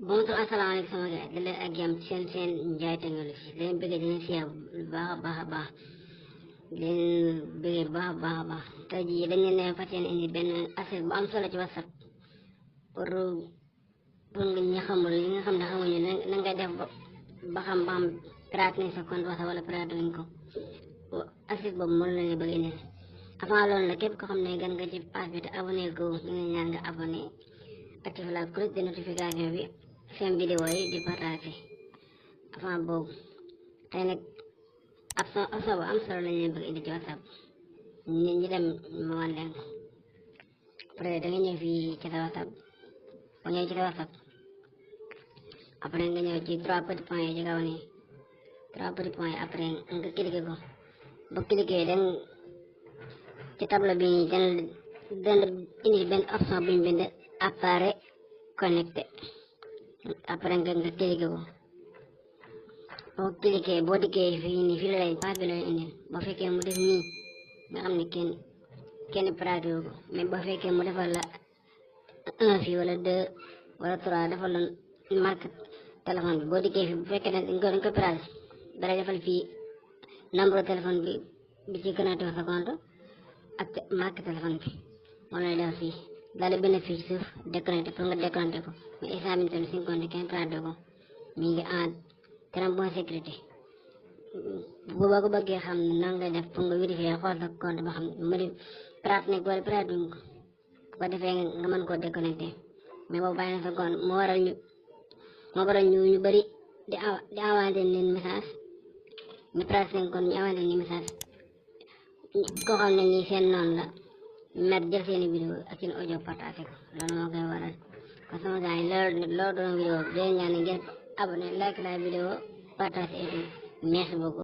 bonjour asalaamaaleykum sama gars yi daleen ak jàmm ci seen Ndiaye Technologie leen bëggee dina siya bu baax a baax a baax leen bëggee bu baax a baax a baax tey jii dañ leen fas yéene indi benn affaire bu am solo ci WhatsApp pour ñi xamul li nga xam ne xamuñu na ngay def ba xam pirate nañ sa compte WhatsApp wala pirate nañ ko affaire boobu moom la ñu bëgg indi avant loolu nag képp ko xam ne gan nga ci page bi te abonné go ñu ngi ñaan nga abonné active la cloche de notification bi seen vidéo yi di partager avant boobu tey nag option bu am solo lañ leen bëgg indi ci WhatsApp ñu dem ma wan leen ko après da nga ñëw fii ci sa WhatsApp ba ñëw ci sa WhatsApp après nga ñëw ci trois petits points yi ci kaw nii trois petits points yi après nga cliqué ko ba cliqué den ci tableau bi den indi benn option bu ñu bind appareil connecté après nga cliqué ko boo cliqué boo dikkee fii nii fii la lay page bi la lay indi boo fekkee mu def nii nga xam ne kenn pirate ko mais boo fekkee mu defal la 1 fii wala 2 wala 3 defal la marque téléphone bi boo dikkee fii bu fekkee ne dañ ko pirate dara defal fii numéro téléphone bi ci connecté sa compte ak marque téléphone bi moom lay def fii daal di bénéfice ci suuf déconnecté pour nga déconnecté ko mais instant bi tamit suñu compte kenn pirate ko mi ngi en très bonne sécurité boo ko bëggee xam nan ngay def pour nga vérifier xool sa compte ba xam mu di pirate nekk wala pirate duñ ko bu ko defee nga mën koo déconnecté mais boo bàyyi na sa compte moo waral ñu bëri di envoyé leen message ñu pirate seen compte ñu envoyé leen message koo xam ne ñii seen noonu la mer jël seeni vidéo ak seen audio partagé ko loolu moo koy waral kon sama gars yi loolu doon vidéo bi leen ñaan ngeen abonné like la vidéo partagé et tout merci beaucoup